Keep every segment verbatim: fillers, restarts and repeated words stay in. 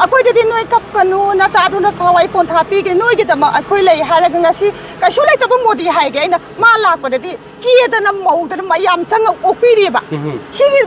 ꯑꯩꯈꯣꯏꯗꯗꯤ ꯅꯣꯏ ꯀꯞꯀꯅꯨ, ꯅꯆꯥꯗꯨꯅ ꯊꯋꯥꯏ ꯄꯣꯟꯊꯥ ꯄꯤꯈ꯭ꯔꯦ, ꯅꯣꯏꯒꯤꯗꯃꯛ ꯑꯩꯈꯣꯏ ꯂꯩ ꯍꯥꯏꯔꯒ ꯉꯁꯤ ꯀꯩꯁꯨ ꯂꯩꯇꯕ ꯃꯣꯗꯤ ꯍꯥꯏꯒꯦ꯫ ꯑꯩꯅ ꯃꯥ ꯂꯥꯛꯄꯗꯗꯤ ꯀꯦꯗꯅ ꯃꯧꯗꯅ ꯃꯌꯥꯝ ꯆꯪꯉ ꯑꯣꯛꯄꯤꯔꯤꯕ꯫ ꯎꯝꯍꯨꯝ꯫ ꯁꯤꯒꯤ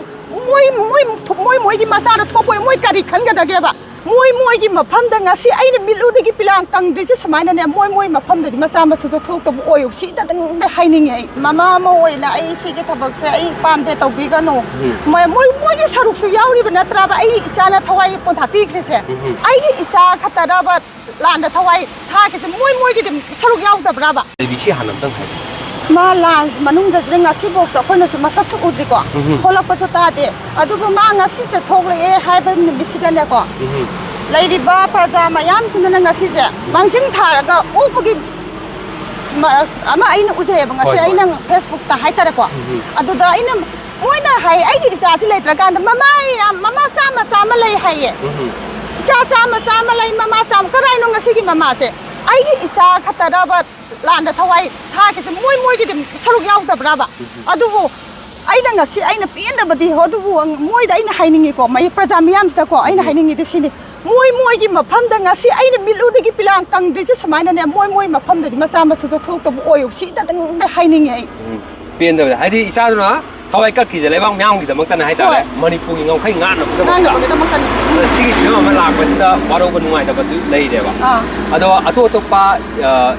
ꯃꯣꯏ ꯃꯣꯏ ꯃꯣꯏ ꯃꯣꯏꯒꯤ ꯃꯆꯥꯗ ꯊꯣꯛꯄ ꯃꯣꯏ ꯀꯔꯤ ꯈꯟꯒꯗꯒꯦꯕ? ꯃꯣꯏ ꯃꯣꯏꯒꯤ ꯃꯐꯝꯗ ꯉꯁꯤ ꯑꯩꯅ ꯃꯤꯠꯂꯨꯗꯒꯤ ꯄꯤꯂꯥꯡ ꯀꯪꯗ꯭ꯔꯤꯁꯦ ꯁꯨꯃꯥꯏꯅꯅꯦ, ꯃꯣꯏ ꯃꯣꯏ ꯃꯐꯝꯗꯗꯤ ꯃꯆꯥ ꯃꯁꯨꯗꯣ ꯊꯣꯛꯇꯕ ꯑꯣꯏꯌꯨ, ꯁꯤꯗꯇꯪꯗ ꯍꯥꯏꯅꯤꯡꯉꯦ ꯑꯩ꯫ ꯃꯃꯥ ꯑꯃ ꯑꯣꯏꯅ ꯑꯩ ꯁꯤꯒꯤ ꯊꯕꯛꯁꯦ ꯑꯩ ꯄꯥꯝꯗꯦ, ꯇꯧꯕꯤꯒꯅꯨ꯫ ꯎꯝ꯫ ꯃꯣꯏ ꯃꯣꯏ ꯃꯣꯏꯒꯤ ꯁꯔꯨꯛꯁꯨ ꯌꯥꯎꯔꯤꯕ ꯅꯠꯇ꯭ꯔꯕ ꯑꯩꯒꯤ ꯏꯆꯥꯅ ꯊꯋꯥꯏ ꯄꯣꯟꯊꯥ ꯄꯤꯈ꯭ꯔꯤꯁꯦ? ꯎꯝ꯫ ꯑꯩꯒꯤ ꯏꯆꯥ ꯈꯛꯇꯔꯕ ꯂꯥꯟꯗ ꯊꯋꯥꯏ ꯊꯥꯈꯤꯁꯦ? ꯃꯣꯏ ꯃꯣꯏꯒꯤꯗꯤ ꯁꯔꯨꯛ ꯌꯥꯎꯗꯕ꯭ꯔꯕ? ꯕꯤ ꯁꯤ ꯍꯥꯟꯅ ꯑꯝꯇꯪ ꯍꯥꯏꯕꯤꯌꯨ꯫ ꯃꯥ ꯂꯥꯟ ꯃꯅꯨꯡꯗꯁꯤꯗ ꯉꯁꯤꯐꯥꯎꯗ ꯑꯩꯈꯣꯏꯅꯁꯨ ꯃꯁꯛꯁꯨ ꯎꯗ꯭ꯔꯤꯀꯣ, ꯎꯝ꯫ ꯊꯣꯛꯂꯛꯄꯁꯨ ꯇꯥꯗꯦ꯫ ꯑꯗꯨꯕꯨ ꯃꯥ ꯉꯁꯤꯁꯦ ꯊꯣꯛꯂꯛꯑꯦ ꯍꯥꯏꯕ ꯅꯨꯃꯤꯠꯁꯤꯗꯅꯦꯀꯣ, ꯎꯝ꯫ ꯂꯩꯔꯤꯕ ꯄ꯭ꯔꯖꯥ ꯃꯌꯥꯝꯁꯤꯅꯅ ꯉꯁꯤꯁꯦ ꯃꯥꯡꯖꯤꯟ ꯊꯥꯔꯒ ꯑꯣꯛꯄꯒꯤ ꯃ-, ꯑꯃ ꯑꯩꯅ ꯎꯖꯩꯌꯦꯕ ꯉꯁꯤ, ꯍꯣꯏ, ꯍꯣꯏ꯫ ꯑꯩꯅ ꯐꯦꯁꯕꯨꯛꯇ ꯍꯥꯏꯇꯥꯔꯦꯀꯣ꯫ ꯎꯝ꯫ ꯑꯗꯨꯗ ꯑꯩꯅ, ꯃꯣꯏꯅ ꯍꯥꯏ, "ꯑꯩꯒꯤ ꯏꯆꯥꯁꯤ ꯂꯩꯇ꯭ꯔꯀꯥꯟꯗ ꯃꯃꯥ ꯌꯥꯝ, ꯃꯃꯥ ꯆꯥꯝꯃ ꯆꯥꯝꯃ ꯂꯩ ꯍꯥꯏꯌꯦ, ꯎꯝ꯫ ꯏꯆꯥ ꯆꯥꯝꯃ ꯆꯥꯝꯃ ꯂꯩ, ꯃꯃꯥ ꯆꯥꯝꯃ, ꯀꯗꯥꯏꯅꯣ ꯉꯁꯤꯒꯤ ꯃꯃꯥꯁꯦ? ꯑꯩꯒꯤ ꯏꯆꯥ ꯈꯛꯇꯔꯕ ꯂꯥꯟꯗ ꯊꯋꯥꯏ ꯊꯥꯈꯤꯁꯦ? ꯃꯣꯏ ꯃꯣꯏꯒꯤꯗꯤ ꯁꯔꯨꯛ ꯌꯥꯎꯗꯕ꯭ꯔꯕ?" ꯎꯝ꯫ ꯑꯗꯨꯕꯨ ꯑꯩꯅ ꯉꯁꯤ ꯑꯩꯅ ꯄꯦꯟꯗꯕꯗꯤ, ꯑꯗꯨꯕꯨ ꯃꯣꯏꯗ ꯑꯩꯅ ꯍꯥꯏꯅꯤꯡꯉꯤꯀꯣ, ꯃꯩ ꯄ꯭ꯔꯖꯥ ꯃꯤꯌꯥꯝꯁꯤꯗꯀꯣ ꯑꯩꯅ ꯎꯝ꯫ ꯍꯥꯏꯅꯤꯡꯉꯤꯗꯤ ꯁꯤꯅꯤ, ꯃꯣꯏ ꯃꯣꯏꯒꯤ ꯃꯐꯝꯗ ꯉꯁꯤ ꯑꯩꯅ ꯃꯤꯠꯂꯨꯗꯒꯤ ꯄꯤꯂꯥꯡ ꯀꯪꯗ꯭ꯔꯤꯁꯦ ꯁꯨꯃꯥꯏꯅꯅꯦ, ꯃꯣꯏ ꯃꯣꯏ ꯃꯐꯝꯗꯗꯤ ꯃꯆꯥ ꯃꯁꯨꯗꯣ ꯊꯣꯛꯇꯕ ꯑꯣꯏꯌꯨ, ꯁꯤꯗꯇꯪꯗ ꯍꯥꯏꯅꯤꯡꯉꯦ ꯑꯩ꯫ ꯎꯝ꯫ ꯄꯦꯟꯗꯕ ꯍꯥꯏꯗꯤ ꯏꯆꯥꯗꯨꯅ ꯊꯋꯥꯏ ꯀꯛꯈꯤꯁꯦ ꯂꯩꯕꯥꯛ ꯃꯌꯥꯝꯒꯤꯗꯃꯛꯇꯅꯦ ꯍꯥꯏꯇꯥꯔꯦ, ꯍꯣꯏ꯫ ꯃꯅꯤꯄꯨꯔꯒꯤ ꯉꯝꯈꯩ ꯉꯥꯛꯅꯕꯒꯤꯗꯃꯛꯇ꯫ ꯉꯥꯛꯅꯕꯒꯤꯗꯃꯛꯇꯅꯤ꯫ ꯑꯗ ꯁꯤꯒꯤ ꯐꯤꯕꯝ ꯑꯃ ꯂꯥꯛꯄꯁꯤꯗ ꯋꯥꯔꯧꯕ ꯅꯨꯡꯉꯥꯏꯇꯕꯗꯨ ꯂꯩꯔꯦꯕ꯫ ꯑꯥ꯫ ꯑꯗꯣ ꯑꯇꯣꯞ ꯑꯇꯣꯞꯄ, ꯑ,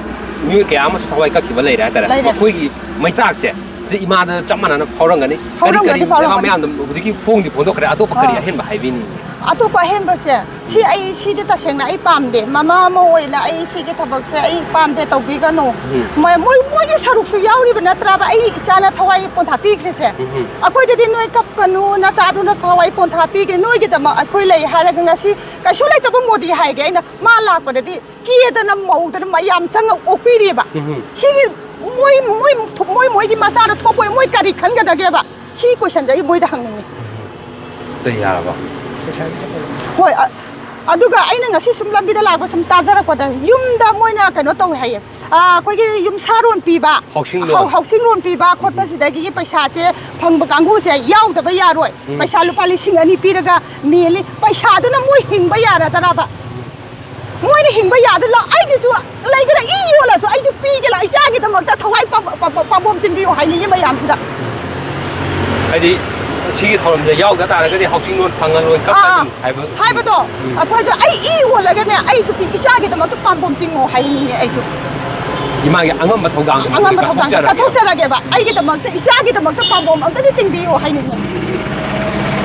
ꯃꯤꯑꯣꯏ ꯀꯌꯥ ꯑꯃꯁꯨ ꯊꯋꯥꯏ ꯀꯛꯈꯤꯕ ꯂꯩꯔꯦ ꯍꯥꯏꯇꯥꯔꯦ꯫ ꯂꯩꯔꯦ꯫ ꯃꯈꯣꯏꯒꯤ ꯃꯩꯆꯥꯛꯁꯦ ꯁꯤꯗ ꯏꯃꯥꯗ ꯆꯞ ꯃꯥꯟꯅꯅ ꯐꯥꯎꯔꯝꯒꯅꯤ꯫ ꯀꯔꯤ, ꯐꯥꯎꯔꯝꯒꯅꯤ, ꯀꯔꯤ ꯂꯩꯕꯥꯛ ꯐꯥꯎꯔꯝꯒꯅꯤ꯫ ꯃꯌꯥꯝꯗ ꯍꯧꯖꯤꯛꯀꯤ ꯐꯣꯡꯗꯤ ꯐꯣꯡꯗꯣꯛꯈ꯭ꯔꯦ, ꯑꯇꯣꯞꯄ ꯀꯔꯤ ꯑꯥ꯫ ꯑꯍꯦꯟꯕ ꯍꯥꯏꯕꯤꯅꯤꯡꯉꯤ? ꯑꯇꯣꯞꯄ ꯑꯍꯦꯟꯕꯁꯦ ꯁꯤ ꯑꯩ, ꯁꯤꯗꯤ ꯇꯁꯦꯡꯅ ꯑꯩ ꯄꯥꯝꯗꯦ꯫ ꯃꯃꯥ ꯑꯃ ꯑꯣꯏꯅ ꯑꯩ ꯁꯤꯒꯤ ꯊꯕꯛꯁꯦ ꯑꯩ ꯄꯥꯝꯗꯦ, ꯇꯧꯕꯤꯒꯅꯨ꯫ ꯎꯝ꯫ ꯃꯣꯏ, ꯃꯣꯏ, ꯃꯣꯏꯒꯤ ꯁꯔꯨꯛꯁꯨ ꯌꯥꯎꯔꯤꯕ ꯅꯠꯇ꯭ꯔꯕ ꯑꯩꯒꯤ ꯏꯆꯥꯅ ꯊꯋꯥꯏ ꯄꯣꯟꯊꯥ ꯄꯤꯈ꯭ꯔꯤꯁꯦ? ꯎꯝ꯫ ꯑꯩꯈꯣꯏꯗꯗꯤ ꯅꯣꯏ ꯀꯞꯀꯅꯨ, ꯅꯆꯥꯗꯨꯅ ꯊꯋꯥꯏ ꯄꯣꯟꯊꯥ ꯄꯤꯈ꯭ꯔꯦ, ꯅꯣꯏꯒꯤꯗꯃꯛ ꯑꯩꯈꯣꯏ ꯂꯩ ꯍꯥꯏꯔꯒ ꯉꯁꯤ ꯀꯩꯁꯨ ꯂꯩꯇꯕ ꯃꯣꯗꯤ ꯍꯥꯏꯒꯦ꯫ ꯑꯩꯅ ꯃꯥ ꯂꯥꯛꯄꯗꯗꯤ ꯀꯦꯗꯅ ꯃꯧꯗꯅ ꯃꯌꯥꯝ ꯆꯪꯉ ꯑꯣꯛꯄꯤꯔꯤꯕ꯫ ꯎꯝ꯫ ꯁꯤꯒꯤ ꯃꯣꯏ, ꯃꯣꯏ, ꯃꯣꯏ, ꯃꯣꯏꯒꯤ ꯃꯆꯥꯗ ꯊꯣꯛꯄ ꯃꯣꯏ ꯀꯔꯤ ꯈꯟꯒꯗꯒꯦꯕ? ꯁꯤ ꯀꯣꯏꯁꯟꯁꯦ ꯑꯩ ꯃꯣꯏꯗ ꯍꯪꯅꯤꯡꯉꯤ꯫ ꯑꯗꯨ ꯌꯥꯔꯕ? ꯍꯣꯏ, ꯑ-, ꯑꯗꯨꯒ ꯑꯩꯅ ꯉꯁꯤ ꯁꯨꯝ ꯂꯝꯕꯤꯗ ꯂꯥꯛꯄ ꯁꯨꯝ ꯇꯥꯖꯔꯛꯄꯗ ꯌꯨꯝꯗ ꯃꯣꯏꯅ ꯀꯩꯅꯣ ꯇꯧꯋꯦ ꯍꯥꯏꯌꯦ, ꯑꯩꯈꯣꯏꯒꯤ ꯌꯨꯝꯁꯥꯔꯣꯟ ꯄꯤꯕ, ꯍꯥꯎꯁꯤꯡ ꯂꯣꯟ꯫ ꯍꯥꯎ-, ꯍꯥꯎꯁꯤꯡ ꯂꯣꯟ ꯄꯤꯕ ꯈꯣꯠꯄꯁꯤꯗꯒꯤ ꯄꯩꯁꯥꯁꯦ ꯐꯪꯕ ꯀꯥꯡꯕꯨꯁꯦ ꯌꯥꯎꯗꯕ ꯌꯥꯔꯣꯏ꯫ ꯎꯝ꯫ ꯄꯩꯁꯥ ꯂꯨꯄꯥ ꯂꯤꯁꯤꯡ ꯑꯅꯤ ꯄꯤꯔꯒ ꯃꯦꯜꯂꯤ꯫ ꯄꯩꯁꯥꯗꯨꯅ ꯃꯣꯏ ꯍꯤꯡꯕ ꯌꯥꯔꯗ꯭ꯔꯕ? ꯃꯣꯏꯅ ꯍꯤꯡꯕ ꯌꯥꯗ ꯂꯥꯛ-, ꯑꯩꯒꯤꯁꯨ ꯂꯩꯒꯦꯔꯥ, ꯏ ꯌꯣꯜꯂꯁꯨ ꯑꯩꯁꯨ ꯄꯤꯒꯦ ꯂꯥꯛ, ꯏꯆꯥꯒꯤꯗꯃꯛꯇ ꯊꯋꯥꯏ ꯄꯥꯝ-, ꯄꯥꯝ-, ꯄꯥꯝꯕꯣꯝ ꯆꯤꯟꯕꯤꯌꯨ ꯍꯥꯏꯅꯤꯡꯉꯤ ꯃꯌꯥꯝꯁꯤꯗ꯫ ꯍꯥꯏꯗꯤ ꯁꯤꯒꯤ ꯊꯧꯔꯝꯁꯦ ꯌꯥꯎꯗ ꯇꯥꯔꯒꯗꯤ ꯍꯥꯎꯁꯤꯡ ꯂꯣꯟ ꯐꯪꯉꯔꯣꯏ, ꯑꯥ, ꯑꯥ꯫ ꯀꯛꯀꯅꯤ ꯍꯥꯏꯕ꯫ ꯍꯥꯏꯕꯗꯣ, ꯎꯝ꯫ ꯑꯩꯈꯣꯏꯗꯣ ꯑꯩ ꯏ ꯌꯣꯜꯂꯒꯅꯦ, ꯑꯩꯁꯨ ꯄꯤ-, ꯏꯆꯥꯒꯤꯗꯃꯛꯇ ꯄꯥꯝꯕꯣꯝ ꯇꯤꯡꯉꯣ ꯍꯥꯏꯅꯤꯡꯉꯤ ꯑꯩꯁꯨ꯫ ꯏꯃꯥꯒꯤ ꯑꯉꯝꯕ ꯊꯧꯗꯥꯡꯗꯣ ꯑꯉꯝꯕ ꯊꯧꯗꯥꯡꯗꯣ ꯀꯠꯊꯣꯛꯆꯔꯒꯦꯕ꯫ ꯀꯠꯊꯣꯛꯆꯔꯒꯦꯕ꯫ ꯑꯩꯒꯤꯗꯃꯛꯇ, ꯏꯆꯥꯒꯤꯗꯃꯛꯇ ꯄꯥꯝꯕꯣꯝ ꯑꯝꯇꯗꯤ ꯇꯤꯡꯕꯤꯌꯨ ꯍꯥꯏꯅꯤꯡꯉꯤ꯫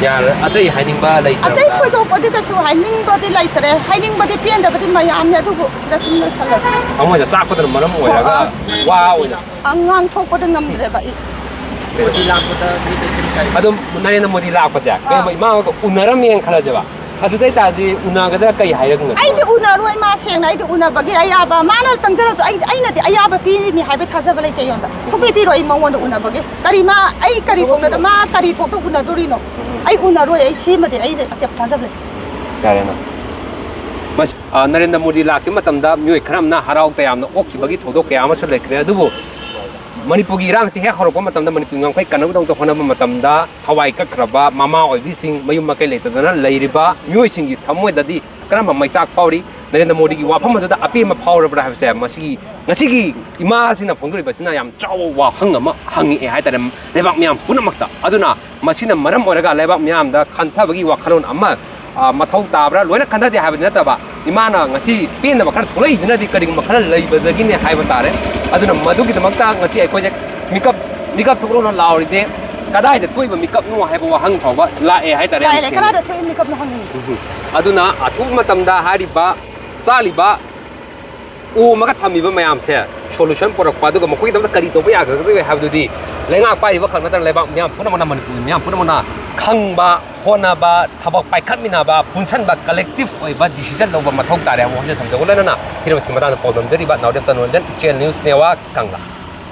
ꯌꯥꯔꯦ, ꯑꯇꯩ ꯍꯥꯏꯅꯤꯡꯕ ꯂꯩꯇ꯭ꯔꯕ꯭ꯔꯥ? ꯑꯇꯩ ꯊꯣꯏꯗꯣꯛꯄꯗꯤ ꯀꯩꯁꯨ ꯍꯥꯏꯅꯤꯡꯕꯗꯤ ꯂꯩꯇ꯭ꯔꯦ꯫ ꯍꯥꯏꯅꯤꯡꯕꯗꯤ ꯄꯦꯟꯗꯕꯗꯤ ꯃꯌꯥꯝꯅꯦ, ꯑꯗꯨꯕꯨ ꯁꯤꯗ ꯁꯨꯝ ꯂꯣꯏꯁꯜꯂꯁꯤ꯫ ꯊꯃꯣꯏꯗ ꯆꯥꯛꯄꯗꯨꯅ ꯃꯔꯝ ꯑꯣꯏꯔꯒ ꯑꯥ꯫ ꯋꯥ ꯑꯣꯏꯅ ꯑ, ꯉꯥꯡꯊꯣꯛꯄꯗ ꯉꯝꯗ꯭ꯔꯦꯕ ꯑꯩ꯫ ꯃꯣꯗꯤ ꯂꯥꯛꯄꯗ ꯃꯤ ꯀꯩ ꯀꯔꯤ ꯀꯥꯏ? ꯑꯗꯨꯝ ꯅꯔꯦꯟꯗ꯭ꯔ ꯃꯣꯗꯤ ꯂꯥꯛꯄꯁꯦ, ꯑꯥ꯫ ꯀꯩꯒꯨꯝꯕ ꯏꯃꯥ ꯍꯣꯏꯒ ꯎꯅꯔꯝꯃꯦꯅ ꯈꯜꯂꯁꯦꯕ, ꯑꯗꯨ ꯑꯣꯏ ꯇꯥꯔꯗꯤ ꯎꯅꯒꯗ꯭ꯔꯥ, ꯀꯩ ꯍꯥꯏꯔꯛꯅꯤ? ꯑꯩꯗꯤ ꯎꯅꯔꯣꯏ, ꯃꯥ ꯁꯦꯡꯅ ꯑꯩꯗꯤ ꯎꯅꯕꯒꯤ ꯑꯌꯥꯕ, ꯃꯥꯅ ꯆꯪꯖꯔꯁꯨ ꯑꯩ, ꯑꯩꯅꯗꯤ ꯑꯌꯥꯕ ꯄꯤꯔꯤꯅꯤ ꯍꯥꯏꯕꯒꯤ ꯊꯥꯖꯕ ꯂꯩꯇꯦ ꯑꯩꯉꯣꯟꯗ꯫ ꯁꯨꯡꯄꯤ ꯄꯤꯔꯣꯏ ꯑꯩ ꯃꯉꯣꯟꯗ ꯎꯅꯕꯒꯤ꯫ ꯀꯔꯤ ꯃꯥ, ꯑꯩ ꯀꯔꯤ ꯊꯣꯛꯅꯗ-, ꯃꯥ ꯀꯔꯤ ꯊꯣꯛꯇ ꯎꯅꯗꯣꯔꯤꯅꯣ? ꯑꯩ ꯎꯅꯔꯣꯏ, ꯑꯩ ꯁꯤꯃꯗꯤ ꯑꯩ ꯑꯆꯦꯠꯄ ꯊꯥꯖꯕ ꯂꯩ꯫ ꯌꯥꯔꯦꯅ꯫ ꯃꯁꯤ, ꯑ, ꯅꯔꯦꯟꯗ꯭ꯔ ꯃꯣꯗꯤ ꯂꯥꯛꯈꯤꯕ ꯃꯇꯝꯗ ꯃꯤꯑꯣꯏ ꯈꯔ ꯑꯃꯅ ꯍꯔꯥꯎ ꯇꯌꯥꯝꯅ ꯑꯣꯛꯈꯤꯕꯒꯤ ꯊꯧꯗꯣꯛ ꯀꯌꯥ ꯑꯃꯁꯨ ꯂꯩꯈ꯭ꯔꯦ꯫ ꯑꯗꯨꯕꯨ ꯃꯅꯤꯄꯨꯔꯒꯤ ꯏꯔꯥꯡꯁꯤ ꯍꯦꯛ ꯍꯧꯔꯛꯄ ꯃꯇꯝꯗ ꯃꯅꯤꯄꯨꯔ ꯉꯝꯈꯩ ꯀꯟꯅꯕꯒꯤꯗꯃꯛꯇ ꯍꯣꯠꯅꯕ ꯃꯇꯝꯗ ꯊꯋꯥꯏ ꯀꯛꯈ꯭ꯔꯕ ꯃꯃꯥ ꯑꯣꯏꯕꯤꯁꯤꯡ, ꯃꯌꯨꯝ ꯃꯀꯩ ꯂꯩꯇꯗꯅ ꯂꯩꯔꯤꯕ ꯃꯤꯑꯣꯏꯁꯤꯡꯒꯤ ꯊꯃꯣꯏꯗꯗꯤ ꯀꯔꯝꯕ ꯃꯩꯆꯥꯛ ꯐꯥꯎꯔꯤ? ꯅꯔꯦꯟꯗ꯭ꯔ ꯃꯣꯗꯤꯒꯤ ꯋꯥꯐꯝ ꯑꯗꯨꯗ ꯑꯄꯦꯟꯕ ꯐꯥꯎꯔꯕ꯭ꯔꯥ ꯍꯥꯏꯕꯁꯦ ꯃꯁꯤꯒꯤ, ꯉꯁꯤꯒꯤ ꯏꯃꯥꯁꯤꯅ ꯐꯣꯡꯗꯣꯔꯤꯕꯁꯤꯅ ꯌꯥꯝ ꯆꯥꯎꯕ ꯋꯥꯍꯪ ꯑꯃ ꯍꯪꯉꯛꯑꯦ ꯍꯥꯏꯇꯥꯔꯦ ꯂꯩꯕꯥꯛ ꯃꯤꯌꯥꯝ ꯄꯨꯝꯅꯃꯛꯇ꯫ ꯑꯗꯨꯅ ꯃꯁꯤꯅ ꯃꯔꯝ ꯑꯣꯏꯔꯒ ꯂꯩꯕꯥꯛ ꯃꯤꯌꯥꯝꯗ ꯈꯟꯊꯕꯒꯤ ꯋꯥꯈꯜꯂꯣꯟ ꯑꯃ, ꯑ, ꯃꯊꯧ ꯇꯥꯕ꯭ꯔꯥ? ꯂꯣꯏꯅ ꯈꯟꯊꯗꯦ ꯍꯥꯏꯕꯗꯤ ꯅꯠꯇꯕ, ꯏꯃꯥꯅ ꯉꯁꯤ ꯄꯦꯟꯗꯕ ꯈꯔ ꯊꯣꯛꯂꯛꯏꯁꯤꯅꯗꯤ ꯀꯔꯤꯒꯨꯝꯕ ꯈꯔ ꯂꯩꯕꯗꯒꯤꯅꯦ ꯍꯥꯏꯕ ꯇꯥꯔꯦ꯫ ꯑꯗꯨꯅ ꯃꯗꯨꯒꯤꯗꯃꯛꯇ ꯉꯁꯤ ꯑꯩꯈꯣꯏꯁꯦ ꯃꯤꯀꯞ, ꯃꯤꯀꯞ ꯊꯣꯛꯂꯛꯅ ꯂꯥꯎꯔꯤꯁꯦ ꯀꯗꯥꯏꯗ ꯊꯣꯛꯏꯕ ꯃꯤꯀꯞꯅꯣ ꯍꯥꯏꯕ ꯋꯥꯍꯪ ꯐꯥꯎꯕ ꯂꯥꯛꯑꯦ ꯍꯥꯏꯇꯥꯔꯦ ꯂꯥꯛꯑꯦ, ꯃꯁꯤ꯫ ꯀꯗꯥꯏꯗ ꯊꯣꯛꯏ ꯃꯤꯀꯞꯅꯣ ꯍꯪꯅꯤꯡꯉꯤ꯫ ꯎꯝ꯫ ꯑꯗꯨꯅ ꯑꯊꯨꯕ ꯃꯇꯝꯗ ꯍꯥꯏꯔꯤꯕ ꯆꯥꯔꯤꯕ ꯑꯣꯝꯃꯒ ꯊꯝꯃꯤꯕ ꯃꯌꯥꯝꯁꯦ solution ꯄꯨꯔꯛꯄ, ꯑꯗꯨꯒ ꯃꯈꯣꯏꯒꯤꯗꯃꯛꯇ ꯀꯔꯤ ꯇꯧꯕ ꯌꯥꯒꯗꯒꯦ ꯍꯥꯏꯕꯗꯨꯗꯤ ꯂꯩꯉꯥꯛ ꯄꯥꯏꯔꯤꯕ ꯈꯛ ꯅꯠꯇꯅ ꯂꯩꯕꯥꯛ ꯃꯤꯌꯥꯝ ꯄꯨꯝꯅꯃꯛꯅ, ꯃꯅꯤꯄꯨꯔꯒꯤ ꯃꯤꯌꯥꯝ ꯄꯨꯝꯅꯃꯛꯅ ꯈꯪꯕ, ꯍꯣꯠꯅꯕ, ꯊꯕꯛ ꯄꯥꯏꯈꯠꯃꯤꯟꯅꯕ, ꯄꯨꯟꯁꯟꯕ, collective ꯑꯣꯏꯕ decision ꯂꯧꯕ ꯃꯊꯧ ꯇꯥꯔꯦ ꯍꯥꯏꯕ ꯋꯥꯐꯝꯁꯦ ꯊꯝꯖꯕꯒ ꯂꯣꯏꯅꯅ ꯍꯤꯔꯝꯁꯤꯒꯤ ꯃꯇꯥꯡꯗ ꯄꯥꯎꯗꯝꯖꯔꯤꯕ ꯅꯥꯎꯔꯦꯝ ꯇꯅꯨꯔꯟꯖꯟ, ꯏꯆꯦꯜ News ꯅꯦꯋꯥꯛ, ꯀꯪꯂꯥ꯫